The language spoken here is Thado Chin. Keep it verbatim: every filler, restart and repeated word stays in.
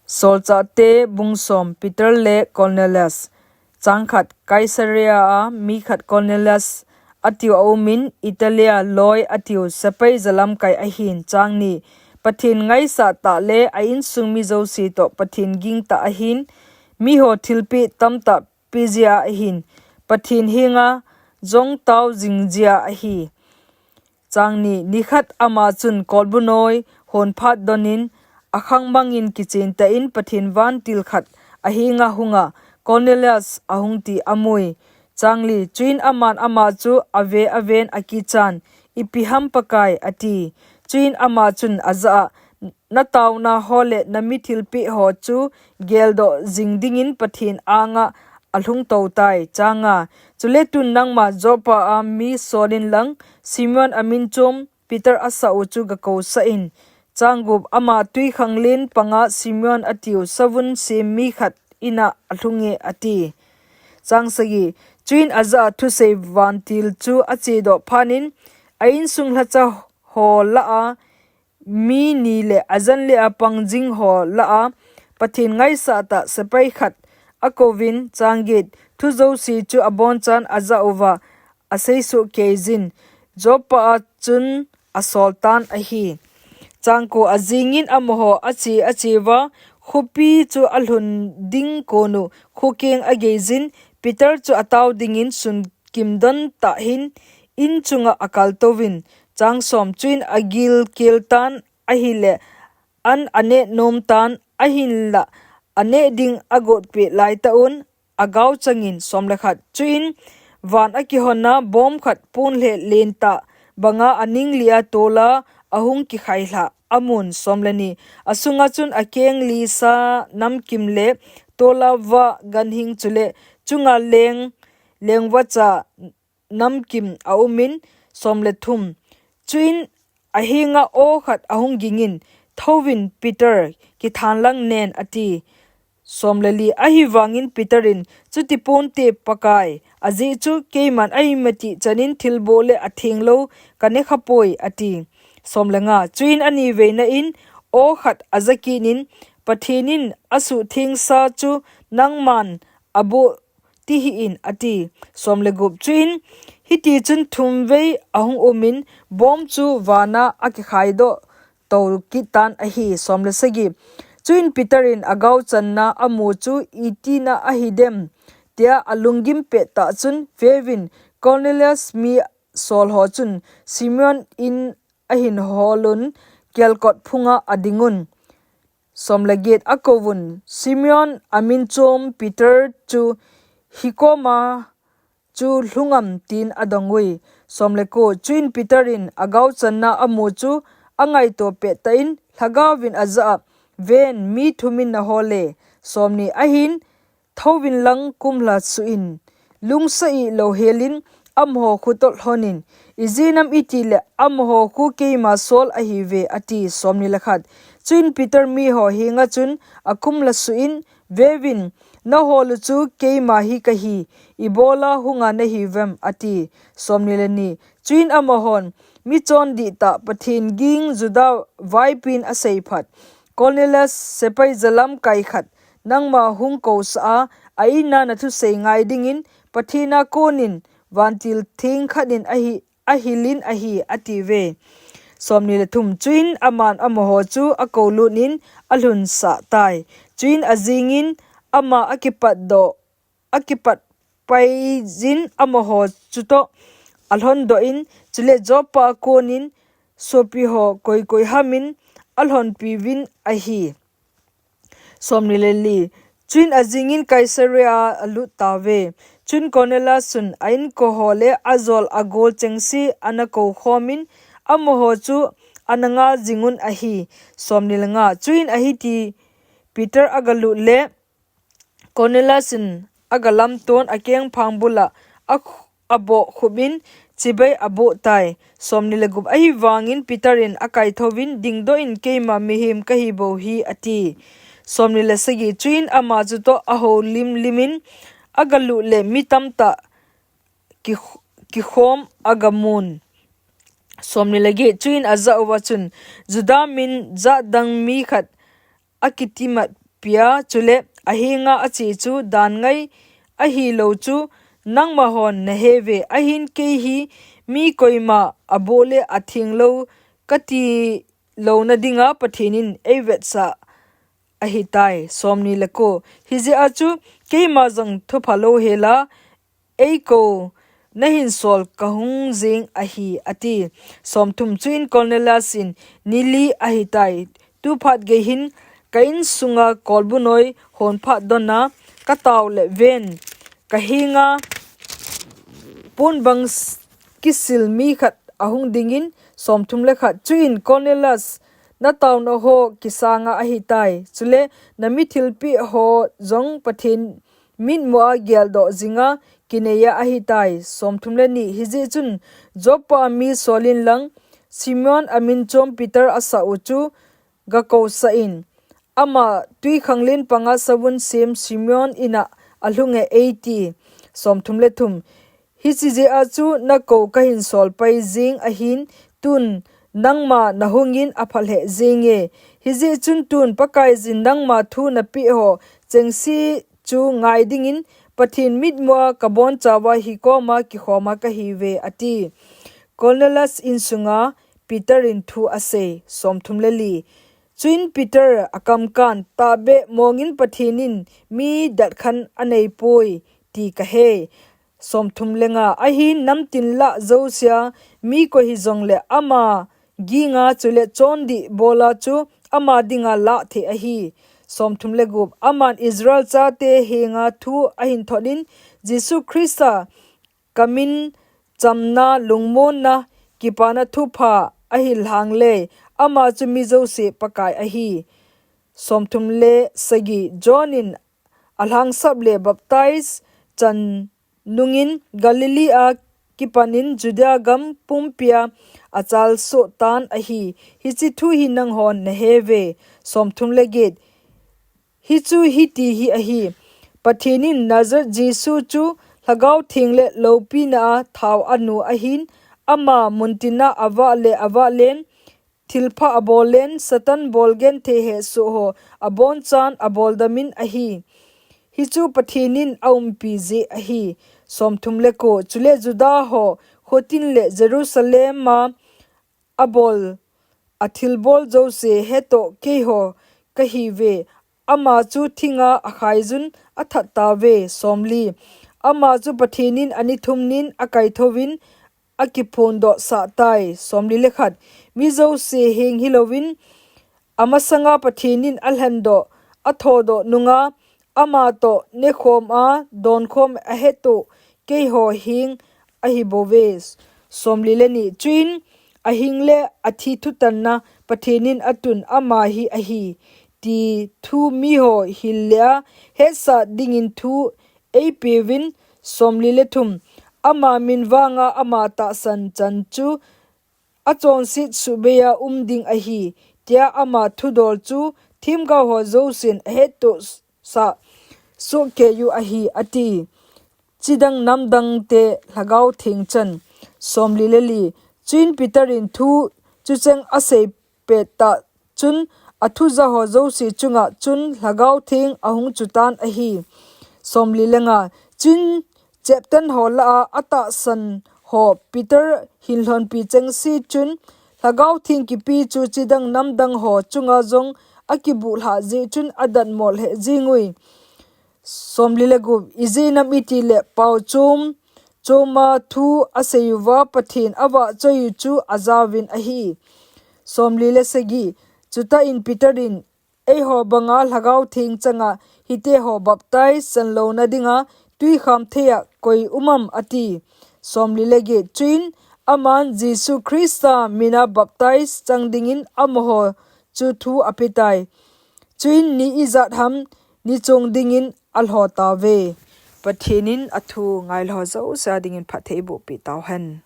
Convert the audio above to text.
Solchahte bung som. Peter le Cornelius. Chang khat. Caesarea a mi khat Cornelius atiu aumin, Italia loi atiu sepai jalamkai ahin. Chang ni. Pathen ngaisah tah le a insung mi jouse toh Pathen gingtah ahin, miho thilpeh tamtah pejia ahin, Pathen henga jong tao jingjia ahi. Chang ni. Nikhat ama chun kolbu noi hon phat donin, akhang mangin kichen tah in Pathen vantil khat ahenga hunga, Cornelius ahung ti amui. Chang li. Chuin aman ama chu ave aven akichan, Ipi ham Pakai, ati. Chuin ama chun ajah a, Na taona ho le na mi thilpeh ho chu geldoh jing dingin Pathen anga alhung tou tai. Chang nga. Chule tun nangma Joppa a mi solin lang, Simeon amin chom Peter asah u chu gakousah in. Chang gup. Ama twikhanglen panga Simeon atiu savun sem mi khat ina alhunge, ati. Chang sagi. Chuin ajah a thusei vantil chu achedoh phat in, a insung lhacha ho lah a, mi ni le ajan le a pangjing ho lah a, Pathen ngaisah tah sepai khat akouvin. Chang get. Thu jouse chu abonchan ajah uva, asei soh keijin, Joppa a chun asol tan ahi. Chang ko. Ajingin amaho ache ache uva, khopi chu alhun ding konu khokeng ageijin, Peter chu atao dingin sun kimdon tah hin in chunga akaltouvin. Chang som. Chuin agilkel tan ahile, an aneh nom tan, ahinlah aneh ding agotpeh laitah un, agao changin. Som le khat. Chuin van akihon a, bom khat ponlheh lentah banga aning lia tola ahung kikhailhah amun. Som le ni. Asunga chun akeng lisa namkim le tola vah ganhing chule chunga leng, lengvacha namkim aumin. Som le thum. Chuin ahenga aw khat ahung gingin, Thouvin Peter, kithanlang nen, ati. Som le li. Ahivangin Peter in, Chuti ponte Pakai, ajeh chu keiman a imatih chanin thilboh le athenglou kaneh khapoi, ati. Som le nga. Chuin aniveina in aw khat ajakit in, Pathen in asuhthengsa chu nangman aboh tihih in, ati. Som le gup. Chuin hitichun thumvei ahung umin, bom chu vana akikhaidoh tou kit tan ahi. Som le sagi. Chuin Peter in agaochanna amu chu itina ahidem, tia alunggim pettah chun, veuvin, Cornelius mi sol ho chun Simeon in ahin holun, kelkot phunga adingun. Som le get. Akouvun, Simeon amin chom Peter chu hikoma chu lhungam, tin adongui. Som le ko. Chuin Peter in agaochanna amu chu angaito pettah in, Lhagaovin ajah a, Ven, mi thumin nahole. Som ni. Ahin, Thouvin lang kumlha suhin, lungsa ihlou helin, amaho khu toh lhonin, Ijeh inem itile amaho khu keima sol ahiuve, ati. Som ni le khat. Chuin Peter miho henga chun akumlha suhin, Veuvin, naholu chu keima hi kahi, ibola hunga nahiuvem, ati. Som ni le ni. Chuin amahon, Michon dihtah, Pathen ging Juda vaipin aseiphat, Cornelius sepai jalamkai khat nangma hung kousah a, a inna nathusei ngai dingin Pathen a konin vantil theng khat in ahi, ahilin ahi, atiuve. Som ni le thum. Chuin aman amaho chu akoulutnin alhunsah tai. Chuin ajingin ama akipatdoh, akipatpaijin amaho chutoh alhondoh in, chule Joppa a konin sopiho koi koi hamin alhonpiuvin ahi. Som ni le li. Chuin ajingin Caesarea a alut tauve. Chuin Cornelius chun a inkoho le ajol agol chengse ana koukhomin, amaho chu ana ngal jingun ahi. Som ni le nga. Chuin ahiti Peter agalut le Cornelius in agalamton akengphang bula a, aboh khupin chibai aboh tai. Som ni le gup. Ahivangin Peter in akaithouvin, Dingdoh in, keima mihem kahi bou hi, ati. Som ni le sagi. Chuin ama chutoh ahoulim limin agalut le mi tamtah ki, kikhom agamun. Som ni le get. Chuin ajah uva chun, Juda min jatdang mi khat akiti mat pia, chule ahenga ache chu dan ngai ahilou chu nangma hon naheuve. Ahin kei hi mi koima aboh le atheng lou kati louna dinga Pathen in eivetsah ahitai. Somni le ko. Hijeh a chu keima jong thupha louhel a eikou nahin sol kahung jing ahi, ati. Somthum. Chuin Cornelius in, nili ahitai, tuphat gei hin ka insunga kolbu noi honphat dona katao le ven, kahenga ponbang s- kisil mi khat ahung dingin. Somthum le khat. Chuin Cornelius, nataona ho kisanga ahitai, chule nami thilpeh ho jong Pathen mitmua geldoh jinga kineia ahitai. Somthum le ni. Hijeh chun Joppa mi solin lang, Simon amin chom Peter asah u chu gakousah in, ama twikhanglen panga savun sem Simon ina alhunge, eiti. Somthum le thum. Hiche jeh a chu nakou kahin sol pai jing ahin, tun nangma nahungin aphalheh jinge. Hijeh chun tun Pakaiyin nangma thu napeh ho chengse chu ngai dingin Pathen mitmua kabonchauva hikoma kikhoma kahiuve, ati. Cornelius insunga Peter in thu asei. Somthum le li. Chuin Peter akamkan, tahbeh mongin Pathen in mi datkhan aneipoi ti kahei. Somthum le nga. Ahin namtin lah jousea mi koi hijongle ama ginga chule chondih bola chu ama dinga lah thei ahi. Somthum le gup. Aman Israel chate henga thu ahin thonin, Jesu Christa kamin chamna, lungmonna, kipana thupha ahil hangle, ama chu mi jouse Pakai ahi. Somthum le sagi. John in alhangsap le baptize chan nungin Galilee a kipanin Judea gam pumpia achalsoh tan ahi. Hiche thu hi nanghon naheuve. Somthum le get. Hichu hiti hi ahi. Pathen in Nazareth Jesu chu Lhagao Theng le loupina a thao anu ahin, ama muntina avah le avah len, thilpha abol len, Satan bolgenthei hesoh ho abonchan aboldamin ahi. Hichu Pathen in aumpi jeh ahi. Somthum le ko. Chule Juda ho khotin le Jerusalem a abol, athilbol jouse hetoh keiho kahiuve. Ama chu thinga akhaiyun athat tauve. Somli. Ama chu Pathen in ani thum nin akaithouvin akiphondohsah tai. Somli le khat. Mi jouse heng hilouvin, amasanga Pathen in alhendoh, athodoh nunga, ama toh nekhom a donkhom ahetoh keiho heng ahibouve. Somli le ni. Chuin ahing le athi thutanna Pathen in atun ama hi ahi, ti thu miho hil le ahetsah dingin thu eipeuvin. Somli le thum. Ama min vanga ama tahsan chan chu achonset suhbeiya um ding ahi, tia ama thudol chu themgao ho jousen ahettohsah sohkeiyu ahi, ati. Chidang namdangte Lhagao Theng chan. Somli le li. Chuin Peter in thu chucheng asei pettah chun athuja ho jouse chunga chun Lhagao Theng ahung chutan ahi. Somli le nga. Chuin cheptan ho lah a atahsan ho Peter hinlhonpi chengse chun Lhagao Theng kipe chu chidang namdang ho chunga jong akibuhlhah jeh chun adatmo lheh jengui. Somli le gup. Ijeh inem itile pao chom choma thu aseiyuva Pathen avahchoiyu chu ajaovin ahi. Somli le sagi. Chutah in Peter in, eiho banga Lhagao Theng changa hiteho baptize chanlouna dinga twikham theiya koi umam, ati. Somli le get. Chuin aman Jesu Christa mina baptize chang dingin amaho chu thu apetai. Chuin ni ijat ham ni chong dingin alhotauve. Pathen in athu ngailhah jousea dingin phatthei eibohpeh tauhen.